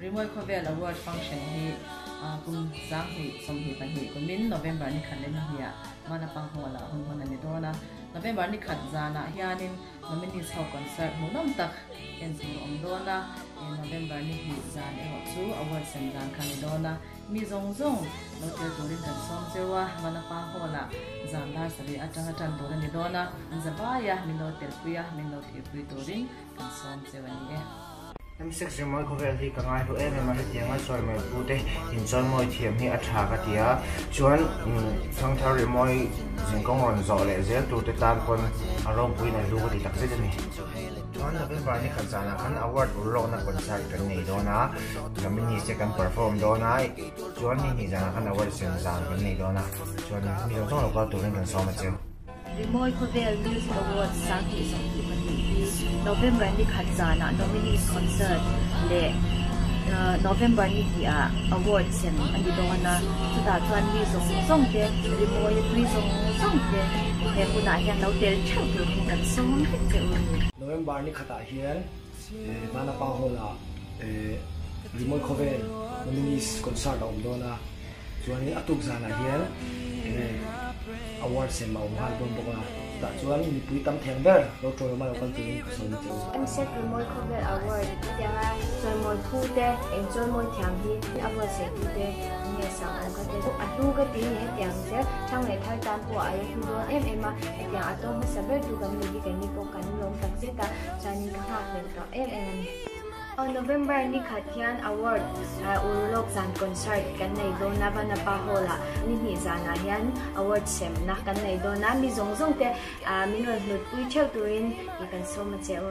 Rimawi Khawvel Award Function hi kum 2022 kumin November ni khat leh ni hnih ah Vanapang Hall ah hun hman a ni dawn a. November ni khat zanah hianin Nominees ho concert hmuhnawm tak en tur a awm dawn a, November ni hnih zan erawh chu award sem zan kha a ni dawn a. Mi zawng zawng lo tel turin kan sawm cheu a, Vanapa Hall ah zan dar sarih atanga tan tur a ni dawn a, an za vai a, min lo telpui a, min lo thlirpui turin kan sawm cheu a ni e. M6 Rimawi khawvel hi ka ngai hlu em em a, hetianga chawimawi pu te inchawimawi thiam hi a tha ka ti a, chuan thangthar rimawi zinkawng rawn zawh leh zel tur te tan pawn a ropuiin a hlu ka ti takzet a ni. Chuan November ni khat zanah khan award urlawkna concert kan nei dawn a, nominees te kan perform dawn a, chuan ni hnih zanah khan award sem zan kan nei dawn a, chuan mi zawng zawng lo kal turin kan sawm a cheu. Rimawi Khawvel Music Awards 2022 hi November ni khat zanah Nominees Concert leh November ni hnihah Award sem a ni dawn a, chutah chuan mi zawng zawng te, rimawi a tui zawng zawng te he hunah hian lo tel theuh turin kan sawm vek che u a ni. November ni khatah hian Vanapa Hall-ah Rimawi Khawvel Nominees Concert a awm dawn a. Chuanin a tuk zanah hian enge award sem a awm nghal dawn bawk a, chutah chuan mipui tam theng ber lo chawiawma lo kal turin ka sawi che u. MSEC Rimawi Khawvel Award hetianga chawimawi phu te, eng chawimawi thiam hi a buatsaih tu te nge sang awm ka ti. A hlu ka ti ni hetiang zel thang leh thar tan pawh a la hlu dawn em em a, hetiang a tawng hmasa ber tu kan ni hi keini pawh kan lawm tak zet a, chuanin ka nghak hlel tawh em em a ni. Aw November ni khat hian award Urlawk zan concert kan nei dawn a, Vanapa Hall ah ni hnih zanah hian award semna kan nei dawn a, mi zawng zawng te min rawn hlut pui theuh turin i kan sawm a che u.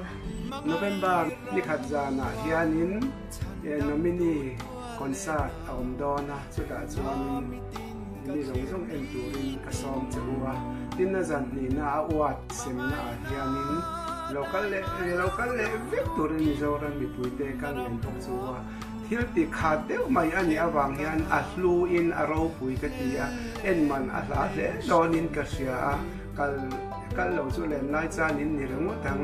November ni khat zanah hianin nominee concert a awm dawn a, chutah chuanin mi zawng zawng en turin ka sawm che u a, tin a zan hnihna a award semna ah hianin Lo kal leh lo kal leh vek turin Mizoram mipuite ka ngen bawk chu a, thil ti khat deuh mai a nih avang hian a hluin a ropui ka ti a, en man a hla hle dawnin ka hria a, kal kal lo chu len lai chanin ni ringawt ang.